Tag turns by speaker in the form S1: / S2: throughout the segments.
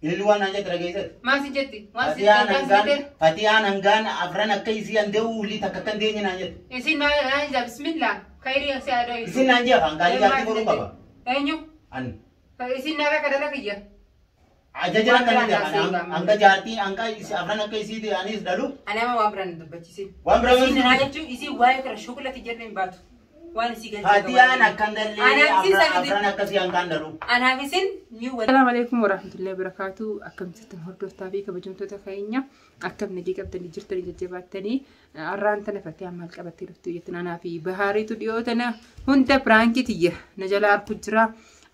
S1: Ililli waan naan jette dhageessate.
S2: Maal si jetti? Waan si
S1: Fatiyaan
S2: si
S1: hangaan
S2: jette?
S1: fatiyaan hangaan afran akka isii handee ulii takka kan deenye naan jette.
S2: Isin naan jaa bismillah. Khayrii si haa dhayu.
S1: Isin naan jee afaan gaarii jaartii godhuu qaba.
S2: Eenyu?
S1: An
S2: Isin naa akka dhala kiyya.
S1: ajaja
S2: Waan
S1: akka
S2: biraan
S1: naan
S2: haasa'uu
S1: jee hanga jaartii hanga isii afran akka isii anis dhalu.
S2: Ani amma waan biraan hin dubbachiisin.
S1: Waan biraan
S2: Isin naa jechuun isin waa'ee kana shukulati jennee hin baatu. Waan isii galchee
S1: Fatiyaan akkan dallee
S2: Anaaf isin
S1: afran
S2: sani
S1: afran akkasii hangaan dhalu.
S2: Anaaf isin ni wal. Salaamu alaikum warahmatullahi wabarakatuh. Akkam jirtan hordoftaa fi kabajamtoota keenya akkam nagee qabdanii jirtanii jajjabaattanii arraan tana Fatiyaan maal qabattee dhuftu jettan anaa fi Bahaariitu dhiyoo tana hunda piraankii tiyya na jala arku jira.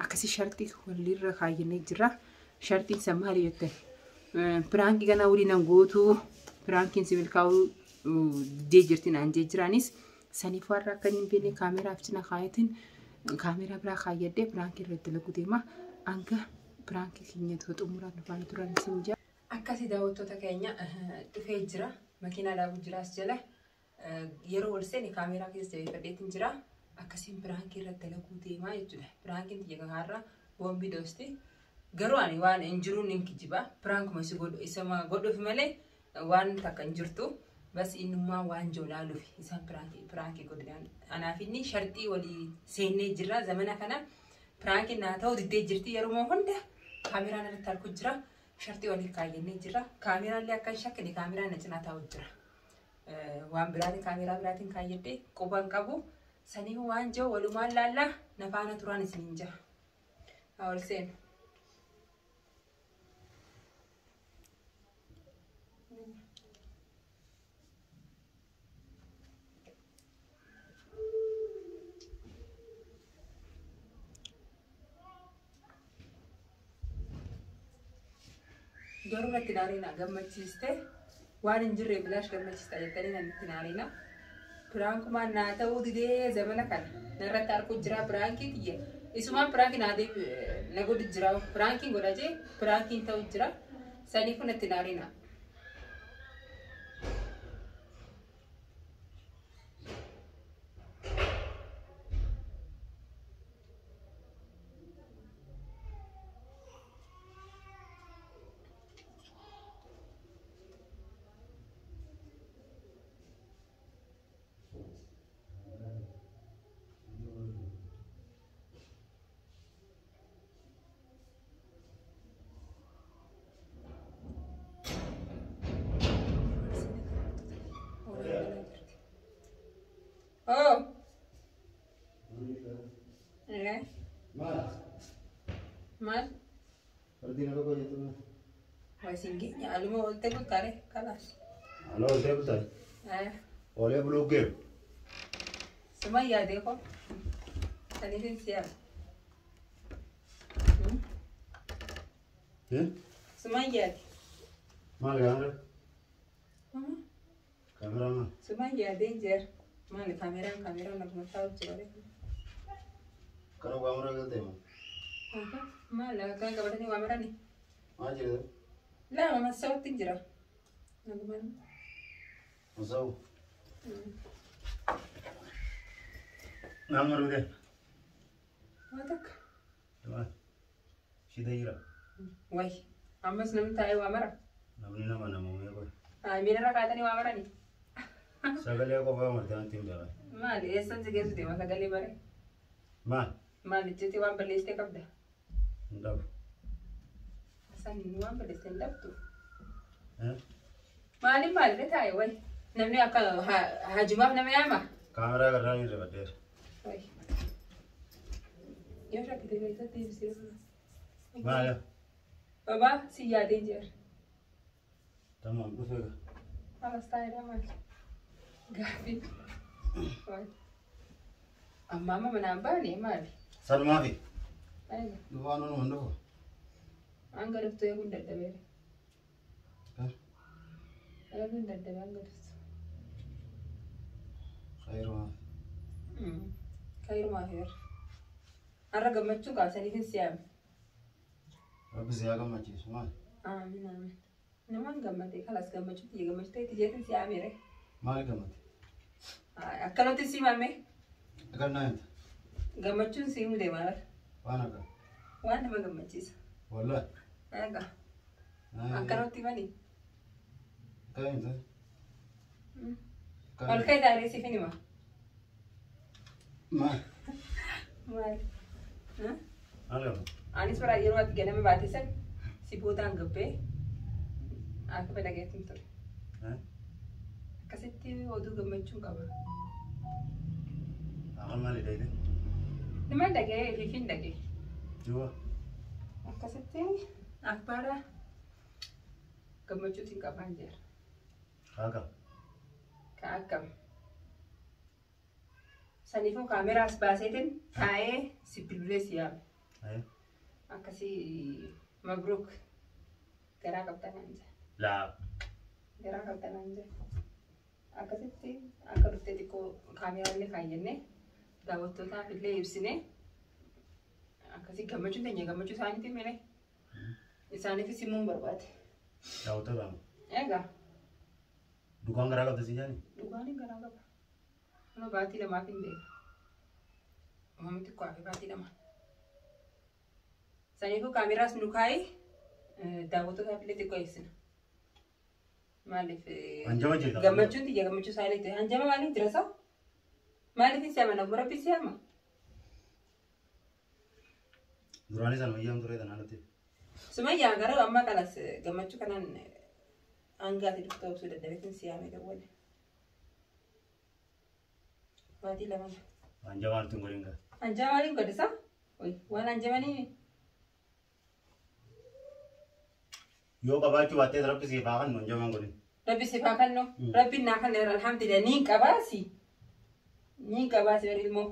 S2: Akkasii sharxii walirra kaayyannee jira. Sharxiin san maali jettan? Piraankii kana waliin an gootuu piraankiin si milkaa'uu didee jirti naan jee jiraanis saniif warra akka hin beekne kaameraaf cina kaayatiin kaameraa biraa kaayyadhee piraankii irratti dalaguu deema. Hanga piraankii keenya xumuraan dhufaan turan isin jaa. Akkasii daawwattoota keenya dhufee jira. Makiinaa dhaabuu jira as jala. Yeroo ol seene kaameraa keessa jabeeffadheetiin jira. Akkasiin piraankii irratti dalaguu deemaa jechuudha. Piraankiin xiyya kakaarraa boombii dhoosti. Garuu ani waan hin jiruun hin kijiba. Piraankuma isi godhu isama godhuuf malee waan takka hin jirtu. Bas innummaa waan joolaaluuf isaan piraankii piraankii godhan. Anaaf inni sharxii walii seennee jirra zamana kana. Piraankiin naa ta'uu diddee jirti yeroo hunda kaameraan irratti argu jira. Sharxii walii kaayyannee jira. Kaameraan akka hin shakkine kaameraan na cinaa taa'u jira. Waan biraatiin kaameraa biraatiin kaayyadhee quban qabu. Saniif waan jiru walumaan laallaa na faana turaan isiniin jira. Haa ol seenu. Garuu natti naarina gammachiiste waan hin jirre bilaash gammachiista jettanii natti naarina. Piraankumaan naa ta'uu didee zamana kana narratti arguu jira piraankii tiyya. Isumaan piraankii naa na godhu jira piraankiin godha jee piraankiin ta'u jira. Saniifuu natti naarina. Oh. Eh.
S1: Maal?
S2: Maal?
S1: Fardiin akka jettu.
S2: Waa isin geenya aluma oolte bultaare kalaas.
S1: Aloo oltee bultaare.
S2: Eh.
S1: Oolee buluu geemu.
S2: Suma yaadee koo. Saniifin siyaam. Suma yaade.
S1: Maal kaameraa? Kaameraa maal?
S2: Suma yaadee jira. Maali kaameraan kaameraan lafuma taa'u jira.
S1: Kana kaameraa galtee moo?
S2: Maali akkana qabatanii waa marani?
S1: Maal jedhee?
S2: Lama masawatti jira. Nagumaan.
S1: Masawu. Maal margite?
S2: Waa takka.
S1: Maal? Shitee jira.
S2: Wayi. Ammas namni taa'ee waa mara.
S1: Namni nama namumee godha.
S2: Miilarra kaatanii waa marani?
S1: Sagalee qofaa martee wanti hin beekan.
S2: Maali eessan si geessu deema sagalee bare?
S1: Maal?
S2: Maali jettee waan balleessitee qabda?
S1: Hin dhabu.
S2: San waan balleessitee hin dhabdu. Maali maalirra taa'e wayi? Namni akka hajumaaf nama yaama?
S1: Kaameraa garraa hin rifadheera.
S2: Wayi. Yoo shakkite keessatti ibsee.
S1: Maali?
S2: Babaa si yaadee jira.
S1: Tamam dhufee gaa.
S2: Alas taa'eera maali? Gaaffii. Amma amma manaan baane maali?
S1: Salmaafi.
S2: Ayga.
S1: Dhufaan ooluma hin dhufu.
S2: Hanga dhuftu eeguun dadhabeera. Eeguun dadhabe hanga dhuftu.
S1: Khayrumaa.
S2: Khayrumaa fi Har'a gammachuu kaasaniifin si'aame.
S1: Rabbi si haa gammachiisu maali?
S2: Amiin amiin. Namaan gammade kalas gammachuu tiyya gammachuu ta'e tiyyeetin si'aameere.
S1: Maali gammade?
S2: Akkanatti si himame.
S1: Akkan naa himta.
S2: Gammachuun si himu deema.
S1: Waan akka.
S2: Waan nama gammachiisa.
S1: Wallahi.
S2: Egaa. Akkanatti mani.
S1: Akkamiin?
S2: Ol ka'e taaree siif hima.
S1: Maal?
S2: Maal?
S1: Maal qaba?
S2: Anis bara yeroo ati ganama baate san si boodaan gabbee akka fedhageetin ture. Akkasitti oduu gammachuun qaba.
S1: Akka maali dheedhe?
S2: Nima dhagee fiifin dhagee.
S1: Jiwa.
S2: Akkasitti akbaara gammachuutiin qabaan jira.
S1: Haaka.
S2: Ka akkam. Saniifuu kaameraas baaseetiin taa'ee si bilbilee si yaame. Akkasii mabruuk garaa qabda naan jedhe.
S1: Laa.
S2: Garaa qabda naan jedhe. Akkasitti akka dhuftee xiqqoo kaameraallee kaayyannee daawwattootaaf illee ibsinee akkasii gammachuun teenya gammachuu isaaniitiin malee isaaniifis himuu hin barbaade.
S1: Daawwattoota.
S2: Egaa.
S1: Dukaan garaa qabda si jaani?
S2: Dhugaan garaa qaba. Nama baatii lamaaf hin beeku. Uumamni xiqqoo hafe baatii lama. Saniifuu kaameraas nu kaa'ee daawwattootaaf illee xiqqoo ibsina. Maaliif
S1: Hanjama jirta.
S2: Gammachuun tiyya gammachuu isaaniiti. Hanjama maaliif jira sa'u? Maaliif si amana? Rabbi si ama.
S1: Duraanis almayyaam ture tanaan nuti.
S2: Sumayyaa garuu amma kanas gammachuu kanaan hangaati dhuftee obsuu dadhabeetiin si yaamee dawwale. Baatii lama.
S1: Hanjama maaltu hin godhin gaa?
S2: Hanjama maaliif godhisa? Waan hanjamanii
S1: Yoo qabaachuu baattee rabbi siif haa kennu hanjama hin godhin.
S2: Rabbi siif haa kennu. Rabbi naa kenneera alhamdulillah niin qabaasi. Niin qabaasi bari ilmoo.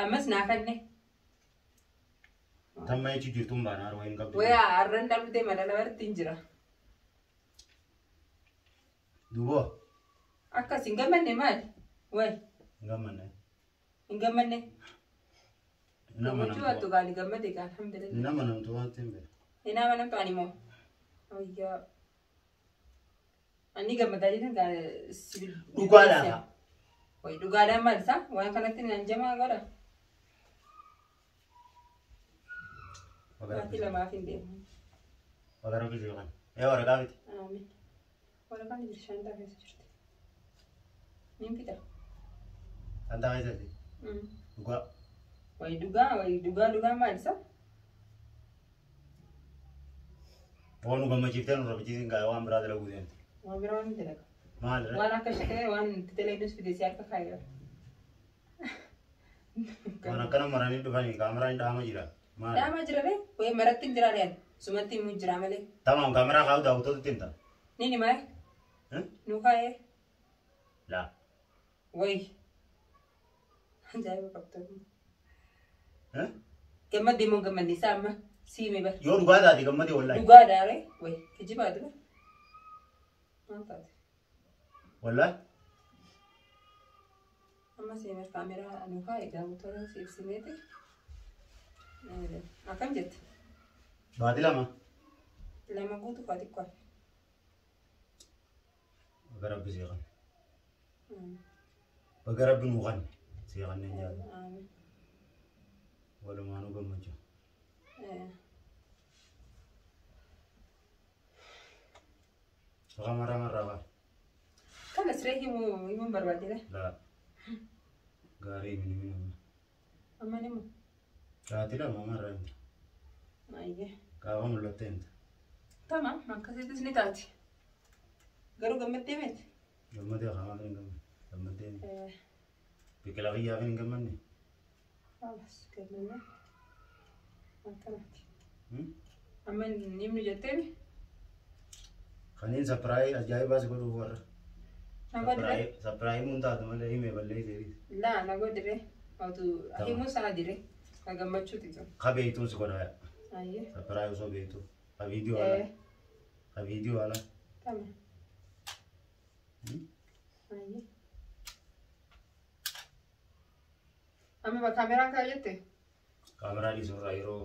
S2: Ammas naa kenne.
S1: Tamma jechuun jirtuun baana harwa hin qabdu.
S2: Wayaa har'an dhaluu deema dhala baratti hin jira.
S1: Duuboo.
S2: Akkas hin gammanne maali? Wayi.
S1: Hin gammanne.
S2: Hin gammanne.
S1: Hin amanamtu.
S2: Gammachuu hattu gaali gammade gaa alhamdulillah.
S1: Hin amanamtu waan ta'eef beeku.
S2: Hin amanamtu ani moo. Ayyaa. Ani gammadaa jechuun gaa sibil.
S1: Dhugaadhaan.
S2: Wayi dhugaadhaan maal isaa? Waan kanatti hanjamaa godha. Baatii lamaaf hin deemu.
S1: Baga rabbi si kan. Ee waraqaa miti.
S2: Amiin. Waraqaan jirti shantaa keessa jirti. Niin fida.
S1: Shantaa keessa jirti. Dhugaa.
S2: Wayi dhugaa wayi dhugaa dhugaa maal isaa?
S1: Waan nu gammachiiftee nu rabbichiisin gaa waan biraa dalaguu deemte.
S2: Waan biraa waan dalaga.
S1: Maal ree?
S2: Waan akka shakee waan itti dalagnus fide si harka kaayee.
S1: Waan akkana maranii dhufanii kaameraan dhaama jira. Maal?
S2: Dhaamaa jira ree? Wayi maratti hin jira ree? Sumatti himuu jira malee.
S1: Tamaam kaameraa kaa'u daawwattoota himta.
S2: Ni ni maal? Nu kaayee.
S1: Laa.
S2: Wayi. Ajaa'iba qabda. Gammadde moo gammanne isaa amma siime bara.
S1: Yoo dhugaa taate gammadee wallaahi.
S2: Dhugaadhaa ree? Wayi kijibaatu bara. Maal taate?
S1: Wallaahi.
S2: Amma siime kaameraa nu kaayee daawwattoota si ibsineeti. Akkam jette?
S1: Baatii lama.
S2: Lama guutuu faa xiqqoo hafe.
S1: Baga rabbi sii kanne. Baga rabbi nuu kanne. Sii kanneen jaalla.
S2: Amiin.
S1: Walumaanuu gammachuu. Soqa maraa marraa ba'a.
S2: Kana siree himuu himuun barbaadde.
S1: Laa. Gaarii mini mini amma.
S2: Amma ni moo?
S1: Baatii lama marraa himta.
S2: Ayyee.
S1: Gaafa mul'atte himta.
S2: Tamam akkasittis ni taati. Garuu gammaddee miti?
S1: Gammadee qaamaa hin gammanne. Gammaddee. Biqilaa kiyyaaf hin gammanne.
S2: Khalas gammanne. Akkanaati. Amma ni himnu jetteemi?
S1: Kaniin sapiraayii ajaa'ibaa si godhuuf warra.
S2: Na godhire?
S1: Sapiraayii muun taatu malee himee balleessee.
S2: Laa na godhire. Otuu himuu sana dire. Na gammachuuti tun.
S1: Ka beektuun si godhaa.
S2: Ayyee.
S1: Sapiraayii osoo beektu. Ka viidiyoo ala. Ka viidiyoo ala.
S2: Tamam. Ayyee. Amma kaameraan kaa'e jette?
S1: Kaameraa dhiisuurraa yeroo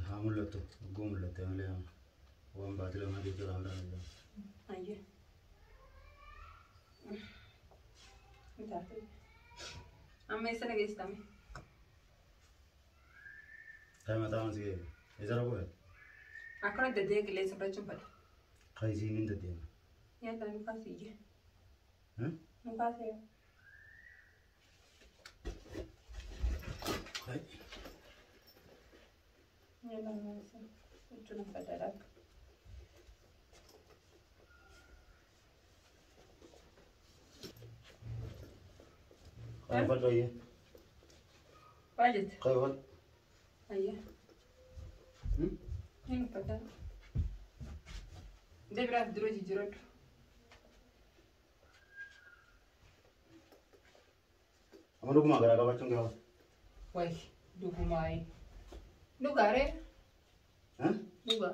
S1: haa mul'attu hogguu mul'atte malee waan baatii lamaa jecha kaameraa fayyadamu.
S2: Ayyee. Amma eessa na geessitame?
S1: Taa'ima taa'uun si geesse. Eessa dhaquu feete?
S2: Akkana daddee qilleensa fudhachuun fedha.
S1: Qayisiin hin daddeema.
S2: Nyaata nu kaasiyye. Nu kaasee. Nyaata nu kaasee. Huccuu fedha.
S1: Qayyi fadhu.
S2: Waa jette?
S1: Qayyi fadhu.
S2: Ayya. Hin uffata. Deebiraaf dura jijjiiradhu.
S1: Amma dhugumaa garaa qabachuun gaafa.
S2: Wayi dhugumaayi. Dhugaaree? Dhugaa.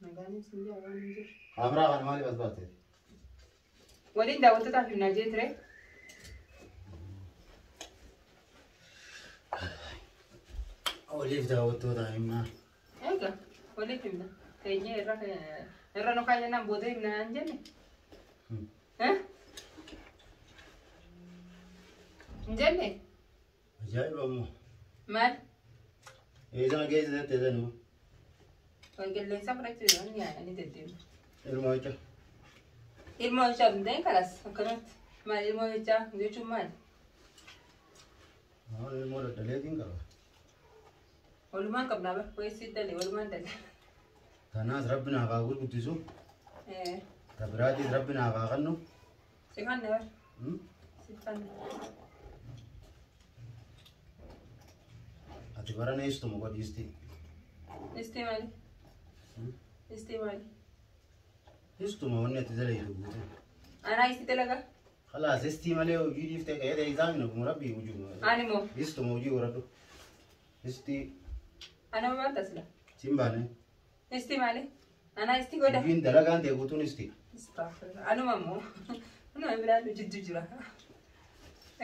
S2: Nagaan ibsin jaa waan hin jirre.
S1: Kaameraa kana maaliif as baatte?
S2: Waliin daawwattootaaf himnaa jee ture.
S1: Waliif daawwattoota himnaa.
S2: Egaa waliif himna. Teenyee irra irra nu kaayannaan booda himnaa hin jenne. Hin jenne?
S1: Ajaa'iba ammoo.
S2: Maal?
S1: Eessana keessa teessee numa.
S2: Qilleensa fudhachuu ni yaa'anii deddeemu.
S1: Ilmoo jecha.
S2: Ilmoo jechaa hin ta'in kalas akkanumatti. Maal ilmoo jechaa jechuun maali?
S1: Maal ilmoo daddaleetiin qaba.
S2: Walumaan qabnaa bara wayii dalee walumaan dalee.
S1: Kanaas rabbi naaf haa gurguddisu. Ta biraatiis rabbi naaf haa kennu.
S2: Si kanne bara. Si kanne.
S1: Ati bara neessituma godhiisti.
S2: Istii maali? Istii maali?
S1: Istuma wanni ati dalaytu guutuu.
S2: Anaa istii dalagaa?
S1: Khalaas istii malee hojii dhiiftee qe'ee isaa hin oguma rabbii hojii.
S2: Ani moo?
S1: Istuma hojii horadhu. Istii.
S2: Ana maal tasila?
S1: Siin baane.
S2: Istii maali? Anaa istii godha.
S1: Hojiin dalagaan ta'e guutuun istii.
S2: Anuma immoo. Anuma biraan hojjetu jira.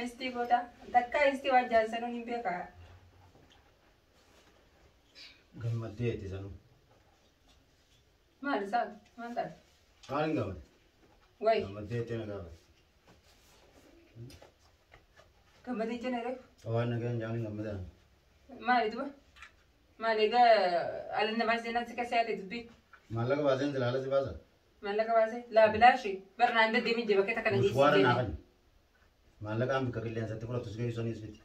S2: Istii godha. Takkaa istii waan jaansanuun hin beekaa.
S1: Gammaddee itti sanuu.
S2: Maal isaa? Maal taate?
S1: Maal hin gammade?
S2: Wayi.
S1: Gammaddee itti na gaafate.
S2: Gammadee jena reefu?
S1: Waan nagaan jaan hin gammadan.
S2: Maali duba? Maal egaa ala namaa seenaan si keessa yaade dubbii?
S1: Maallaqa baaseen silaa ala si baasa?
S2: Maallaqa baasee? Laa bilaashi. Barnaan deddeemin jee bakka takka na geessi.
S1: Mushwaara naa kenni. Maallaqaan bikka qilleensatti fudhatu si geessu sanis miti.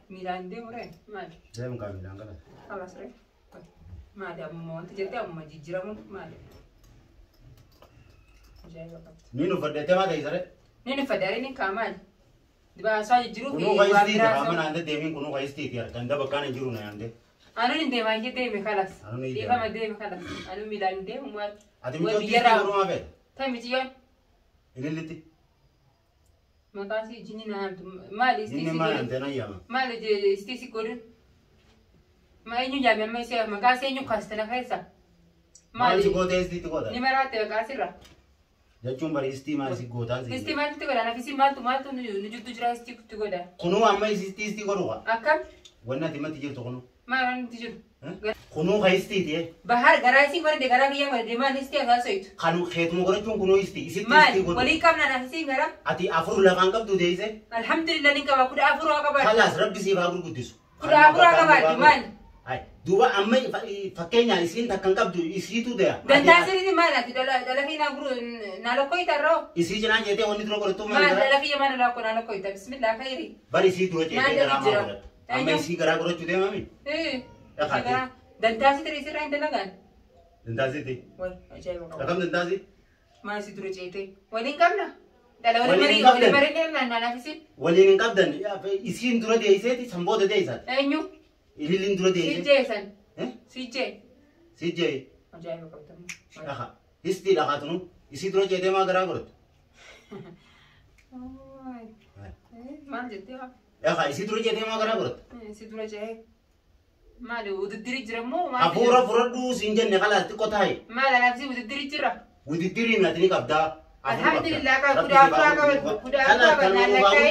S2: Miilaan deemu ree? Maali?
S1: Deemu kaa miilaan kalaas.
S2: Kalaas ree? Maali ammoo wanti jettee ammoo jijjiiramuun maali? Ajaa'iba qabdi.
S1: Niin uffadheettee maa ta'e saree?
S2: Niin uffadhe ni kaa maali? Dibaa jijjiiruu fi
S1: Kunuu
S2: waan
S1: kayistiiti
S2: biraa
S1: qaama naan deddeebiin kunuu kayistiiti harkaan daba akkaan hin jiru na yaandee.
S2: Anuun hin deemaa iyyee deeme kalas.
S1: Anuun hin
S2: Dhiifama deeme kalas. Anuun miilaan hin deemu maal?
S1: Ati michootti istii godhumaa feeta?
S2: Ta'e michiyyoon.
S1: Ilillitti.
S2: Maqaa isii jinni na yaamtu. Maali istii
S1: Jinni
S2: si
S1: maal
S2: godhu?
S1: yaamtee nan yaama.
S2: Maali istii si godhu? Ma eenyu yaame amma isii maqaa isii eenyu kaaste na keessa?
S1: Maal si gootee istiitti goota?
S2: Ni maraatte maqaa isirra.
S1: Jechuun bari istii maal si gootaan si.
S2: Istii maaltu godha? Naaf isii maaltu maaltu nu jiddu jira istii godha?
S1: Kunuu amma istii istii godhu kaa.
S2: Akkam?
S1: Wanni ati matti jirtu kunuu.
S2: Maal waan nuti jiru?
S1: Kunuu ka istiiti.
S2: Bahar garaa isii godhate garaa kiyyaa godhate maal istii asaa soyitu?
S1: Kanu keetuma godhachuun kunuu istii isitti
S2: Maal
S1: istii godhu.
S2: walii qabna naaf isii garaa?
S1: Ati afur lafaan qabdu deeyse.
S2: Alhamdulillah ni qaba 14 haa qabaadhu.
S1: Kalaas rabbi siif haa gurguddisu.
S2: 14 haa qabaadhu maal?
S1: Ay duuba amma fakkeenyaa isiin takka hin qabdu isiitu deya.
S2: Dantaa sirrii maal ati dhala kee naa guru naa lakkoyta irraa?
S1: Isii cinaan jeetee wanni dura godhattu maal
S2: Maal
S1: gara?
S2: dhala kiyya maal naa lakkoyta bismillah khayri.
S1: Bari isii dura
S2: Maal
S1: ceetee garaa maa
S2: jira?
S1: godhattu. Amma isii garaa godhachuu deemami? Dhaqaatee.
S2: Dantaa sirrii sirraa hin dalagaan.
S1: Dantaa sirrii.
S2: Wal ajaa'iba qaba.
S1: Akkam dantaa sirrii?
S2: Maal isii dura ceetee? Waliin qabna. Dhala
S1: Waliin
S2: waliin
S1: hin
S2: marii waliin
S1: qabdan.
S2: marii naa naaf isiin.
S1: Waliin hin qabdan isiin dura deeyseeti san booda deeysaati.
S2: Eenyu?
S1: Ililliin dura deeyse.
S2: Si jeesan. Si jee.
S1: Si jee.
S2: Ajaa'iba qabda.
S1: Dhaqa. Istii dhaqaatunu isii dura ceetee maa garaa godhattu?
S2: Maal jettee haa?
S1: Dhaqa isii dura ceetee maa garaa godhattu?
S2: Isii dura ce'ee. Maali wudiddiri jira moo maal?
S1: Hafuura fudhadhuu siin jenne kalaas xiqqoo taa'i.
S2: Maal anaaf si wudiddiri jira?
S1: Wudiddiriin ati ni qabdaa.
S2: Alhamdulillah ka 14 qabadhu 14 qabadhu naan lakkaa'e.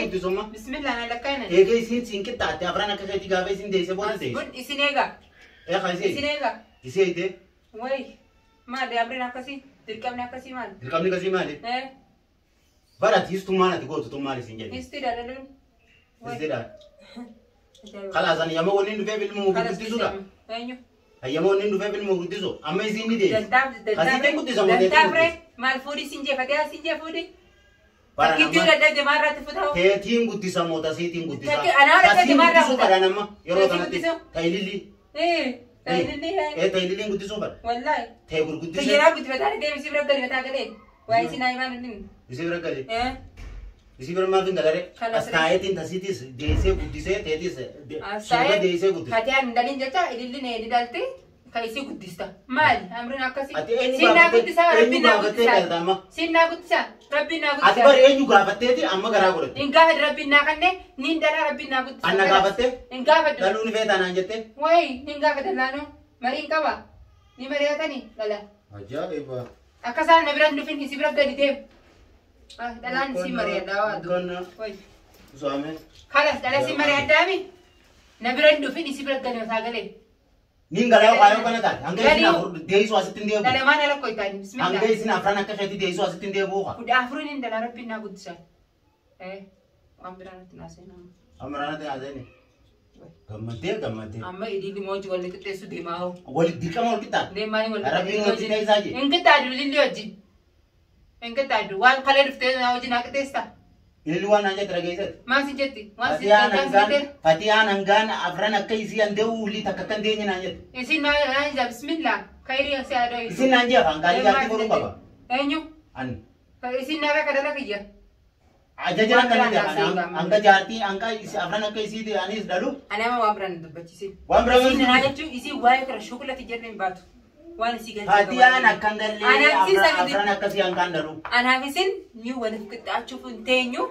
S2: Bismillah naan lakkaa'e.
S1: Eegee isiin siin qixxaatte afran akka keetii gaafa isiin deeyse booda deeyse.
S2: Kun isin eega.
S1: Eeqa
S2: Isin
S1: isii.
S2: eega.
S1: Isii eegdee.
S2: Wayi maali amriin akkasii dirqamni akkasii maali?
S1: Dirqamni akkasii maali? Bara ati istummaan ati gootu tun maali siin jenne?
S2: Istii dalaluun.
S1: Istiidha. Kalaas ani yama waliin dhufee ilma guddisuudha.
S2: Eenyu?
S1: Hayyama waliin dhufee ilma guddisu. Amma isiin ni deessi.
S2: Dantaaf
S1: Asiitiin guddisa moo teetiin
S2: dantaaf ree
S1: guddisa?
S2: maal fuudhi siin jee fatee siin jee fuudhi.
S1: Bara
S2: Takkittii
S1: nama
S2: dadhabde maarraatti fuudhaa.
S1: teetiin guddisa moo tasiitiin guddisa?
S2: Takki anaa dadhabde
S1: Tasiin
S2: maarraa
S1: guddisuu
S2: fuudha.
S1: fadhaan amma yeroo
S2: Teetiin
S1: kanatti
S2: guddisuu?
S1: ta'ililli.
S2: Ee ta'ililli
S1: Ee ta'ililliin guddisuu fadha.
S2: wallaahi.
S1: Ta'e gurguddisee.
S2: Xiyyeeraa guddifataa deemsi bira gadi mataa galee. Waa'ee sinaa himaan inni.
S1: Isii bira galee.
S2: Ee
S1: Isii bira maaf hin galaree?
S2: Kanas
S1: As taa'eetiin tasiitis deessee guddisee teetis suuta deessee guddise.
S2: Fatee hin dhalin jecha ililli nee dhalte kan isii guddista. Maali amriin akkasii.
S1: Ati eenyu
S2: Siin naa
S1: gaafattee
S2: guddisaa
S1: eenyu
S2: rabbiin naa
S1: gaafattee
S2: guddisaa.
S1: dhalta amma?
S2: Siin naa guddisaa rabbiin naa
S1: Ati
S2: guddisaa.
S1: bari eenyu gaafatteeti amma garaa godhatte?
S2: Hin gaafadhu rabbiin naa kanne niin dhalaa rabbiin naa guddisaa.
S1: Anna gaafattee?
S2: Hin gaafadhu.
S1: Dhaluu ni feetaa naan jettee?
S2: Wayi hin gaafadha laanoo mariin qaba. Ni mari'atanii dhala.
S1: Ajaa'iba.
S2: Akka isaan na bira hin dhufin isii bira gadi deemu. Dhalaan si mari'adhaa waa
S1: Qonna
S2: Wayi.
S1: Suame.
S2: Kalas dhala si mari'adhaami. Na bira hin dhufin isii bira gadi mataa galee.
S1: Niin galaa kaayoo kana taate. Hanga isin
S2: Galii.
S1: afur deessuu asitti hin deebi'u.
S2: Dhala maan ala koytaani.
S1: Hanga
S2: Bismillah.
S1: isin afran akka isheetti deessuu asitti hin deebi'u.
S2: 14 hin dhala rabbiin naa guddisan. Waan biraa natti naasee nama.
S1: Amaraana ta'aa seeni. Gammaddee gammaddee.
S2: Amma idilli mooji wal qixxeessu deemaa hoo.
S1: Wal dirqama wal qixxaata.
S2: Deemaa wal
S1: Rabbiin wal qixxeessaa jee.
S2: Hin qixxaadu ililli wajjin. Hin qixxaadu waan kalee dhuftee naa wajjin naa qixxeessa.
S1: Ililli waan naan jette dhageessatti.
S2: Maal si jetti? Waan si
S1: Fatiyaan
S2: jetti?
S1: hangaan fatiyaan hangaan afran akka isii handee ulii takka kan deenye naan jette.
S2: Isin naa ija bismillah kayrii si adoo.
S1: Isin naan jeefa hangaan jaartii godhuu qaba.
S2: Eenyu?
S1: Ani.
S2: Isin naa bakka dhala kiyya.
S1: Ajaja
S2: Waan
S1: akka
S2: biraan
S1: ni
S2: naasee gaama.
S1: hanga jaartii hanga isi afran akka isii anis dhalu.
S2: Ani amma waan biraan hin dubbachiisin.
S1: Waan biraan
S2: Isin naa jechuun isin waa'ee kana shukulatti jedhee hin baatu. Waan isii galchee
S1: Fatiyaan akkan gallee
S2: Anaaf isin sagdi.
S1: afran akkasii hangaan dhalu.
S2: Anaaf isin ni waliif qixxaachuuf hin teenyu.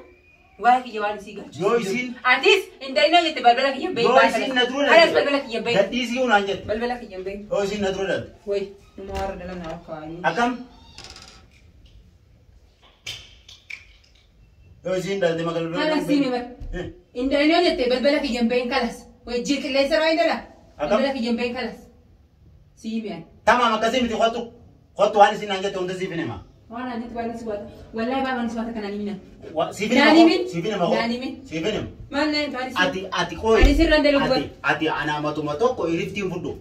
S2: Waa'ee kiyya waan isii galchu.
S1: Yoo isin-
S2: Atis hin dalinoo jette balbala kiyya hin bahin.
S1: Yoo isin na dura
S2: Kanas balbala kiyya hin bahin.
S1: Gadhiisii naan jette.
S2: Balbala kiyya hin bahin.
S1: Yoo isin na dura dhalte.
S2: Wayi nama warra dhala naa kaa'anii.
S1: Akkam? Yoo isin dhalte magaalaa
S2: Kanas siime bar. Hin dalinoo jette balbala kiyya hin bahin kalas. Wajjin qilleensa irraa hin dhala.
S1: Akkam?
S2: Balbala kiyya hin bahin kalas. Siime ani.
S1: Tamaam akkasii miti kottu. Kottu waan isin naan jette hunda siif hin hima.
S2: Waan ani itti waan si waata. Wallaahi baa waan si waata kanaan himina.
S1: Siif hin
S2: Naan
S1: hima.
S2: himin.
S1: Siif hin hima.
S2: Naan himin.
S1: Siif hin hima.
S2: Maal naan taane si.
S1: Ati ati qooyi.
S2: Ani sirra hin dalagu
S1: Ati ati ana matuma tokko iriftiin fudhu.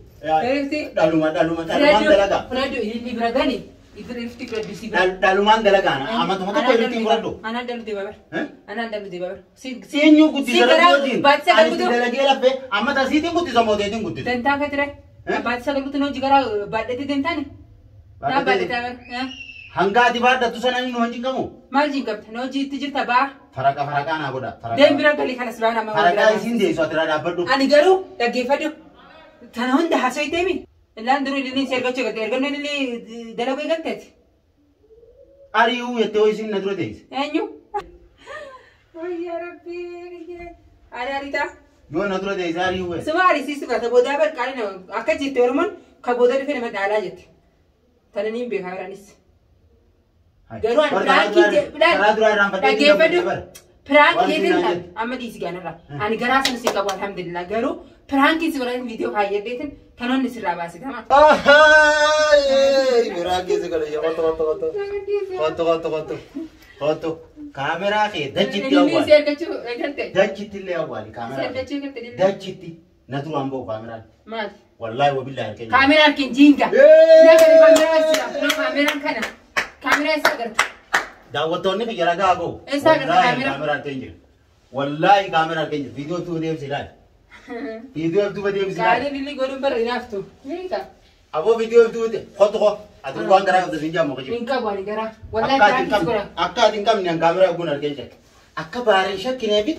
S2: Iriftii?
S1: Dhaluma dhaluma dhalumaan dalagaa.
S2: Fudhadhu ililli bira gani. Iriftii fudhadhu si bira.
S1: Dhalumaan dalagaa amatuma tokko iriftiin fudhadhu.
S2: Anaan dalu deema bara. Anaan dalu deema bara.
S1: Eenyu guddisa rabbi
S2: Baatisa
S1: Ani itti
S2: galguutu.
S1: dalagee laffee amma tasiitiin guddisa mooteetiin guddisa.
S2: Dantaa ka ture. Baatisa galguutu hojii garaa baadhatee deemtaani. Naa baadhatee bara.
S1: Hanga ati baadhattu sana inni nu wajjin qabu.
S2: Maal jiin qabda? Na hojii itti jirta baa.
S1: Faraqa faraqaa naa godha.
S2: Deem bira galii kanas baa nama waan
S1: Faraqaa
S2: biraa.
S1: isiin deessu ati irraa dhaabbadhu.
S2: Ani garuu dhaggeeffadhu. Tana hunda haasoo deemi. Illaan duruu ililliin si ergachuu eegalte. Ergannoo ilillii dalaguu eegalteeti.
S1: Ari'uu jettee hoo isiin na dura teesse.
S2: Eenyu? Wayyaa rabbii. Ani ariitaa.
S1: Yoo na dura teesse ari'uu jette.
S2: Suma arisiisu ka boodaa barqaanii nama akka jette Oromoon ka booda dhufe nama dhaalaa jette. Tana niin beekaa biraanis. Garuu ani piraankii
S1: Karaa duraa irraanfadhee
S2: dhaggeeffadhu. Piraankii
S1: Waan
S2: jeetiin
S1: siin
S2: taate
S1: jette.
S2: amma dhiisi gaanarra. Ani garaa sana si qabu alhamdulillah garuu piraankii si godhan viidiyoo kaayyadheetin tanoonni sirraa baasitama.
S1: Piraankii si godhe qotu qotu qotu. Qotu qotu qotu. Qotu. Kaameraa kee dachitti
S2: Ilillii si
S1: awwaali.
S2: ergachuu eegalte.
S1: Dachitti illee awwaali
S2: Si
S1: kaameraa.
S2: ergachuu eegalte ilillii.
S1: Dachitti na duraan ba'u kaameraan.
S2: Maali?
S1: Wallaahi wabillaahi harkeen.
S2: Kaameraan harkeen jiinga. Nama kaameraa jira. Kaameraan kana. Kaameraa isa agarta.
S1: Daawwattoonni kiyya ragaa ga'u.
S2: Eessa agarta
S1: Wallaahi
S2: kaameraa?
S1: kaameraa harkeen jira. Wallaahi kaameraa harkeen jira. Viidiyoo duuba deebisi ilaali. Viidiyoo duuba deebisi ilaali.
S2: Gaarii lilli godhuun bara hinaaftu. Meeqa?
S1: Aboo viidiyoo duuba qotu qo. Ati waan garaa qabdu siin jaammu kijibu.
S2: Hin qabu ani garaa. Wallaahi
S1: Akka ati hin
S2: piraankii si
S1: qabne
S2: godha.
S1: akka ati hin qabne an kaameraa guun harkeen jira. Akka baareen shakkineefi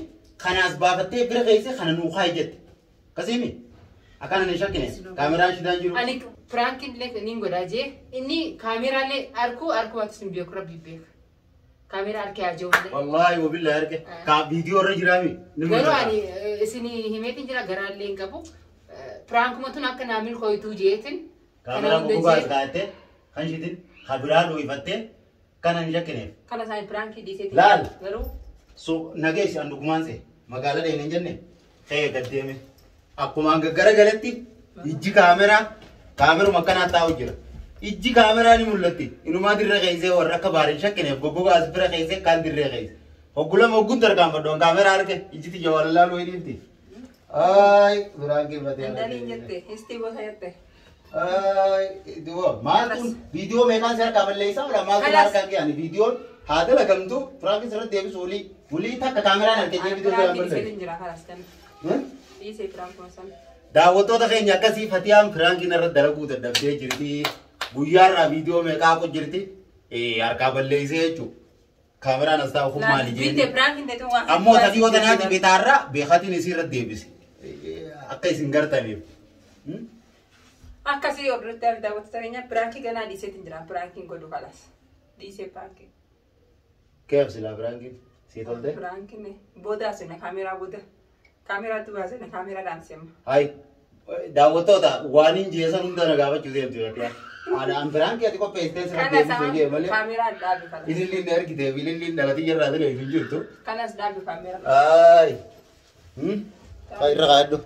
S1: kanaas baafattee bira keessa kana nuu kaayi jette. Akkasiimi? Akkana hin shakkine kaameraan shidaan jiru.
S2: Ani piraankiin illee niin godhaa jee inni kaameraalee arkuu arkuu waanti sun beeku rabbi beeka. Kaameraa harkee haa jiru malee.
S1: Wallaahi wabillaahi harke. Ka viidiyoo irra jiraami. Ni
S2: Garuu
S1: mul'ata.
S2: ani isinii himeetiin jira garaallee hin qabu. Piraankuma tun akka naamil ho'ituu jeetin.
S1: Kaameraa gogaa kaa'attee kan ishiitiin kabiraa dhooyifattee kana hin shakkineef.
S2: Kana isaanii piraankii dhiiseetiin.
S1: Laal.
S2: Garuu
S1: So nageessi an dhugumaan see magaalaa dhayeen hin jenne ka'ee gad deeme. Akkuma hanga gara galatti ijji kaameraa kaameruma akkanaa taa'u jira. Ijji kaameraa ni mul'atti. Inumaa dirree keessee warra akka baariin shakkineef goggogaa as bira keessee kaan dirree keessa. Hoggulama hogguun tarkaanfadhu an kaameraa arge ijji tiyya walallaaluu hidhiifti. Ay, biraankii fatiyaa.
S2: Dandaliin jette, istii gosa jette.
S1: Ay, duba maaltu viidiyoo meeqaan si harkaa balleessaa ola maaltu harkaa kiyyaani viidiyoon haa dalagamtu firaankii sirratti deebisu olii olii takka kaameraan harkee viidiyoo sirraa
S2: Piraankiin
S1: balleessu.
S2: isin jira kalas kana. Dhiisee piraankuma sana.
S1: Daawwattoota keenya akkasii Fatiyaan firaankiin irratti dalaguu dadhabdee jirti. Guyyaarraa viidiyoo meeqaa qo jirti. Harkaa balleessee jechuudha. Kaameraan as taa'u kun maali
S2: Bitte
S1: jennee.
S2: piraankiin ta'e waan.
S1: Ammoo tadii watanaati bitaarraa beekatiin isii irratti deebise. Akka isin gartaniif.
S2: Akkasii hordoftoota fi daawwattoota keenya piraankii ganaa dhiiseetiin jira. Piraankiin godhu kalas. Dhiisee piraankii.
S1: Keef silaa firaankiin sii tolte?
S2: Piraankiin booda asina kaameraa booda. Kaameraatu baasina kaameraa dhaamsema.
S1: Hai. Daawwattoota waan hin jeesan hunda na gaafachuu deemtu Fatiyaan. Ana firaankii ati qopheessitee sirratti
S2: Kanas
S1: deebisuu jee malee.
S2: kaameraa dhaabi kalas.
S1: Ililliin na argitee fi ililliin dhalatii irraa ture hin jirtu.
S2: Kanas dhaabi kaameraa.
S1: Ay. Irra kaa'adhu.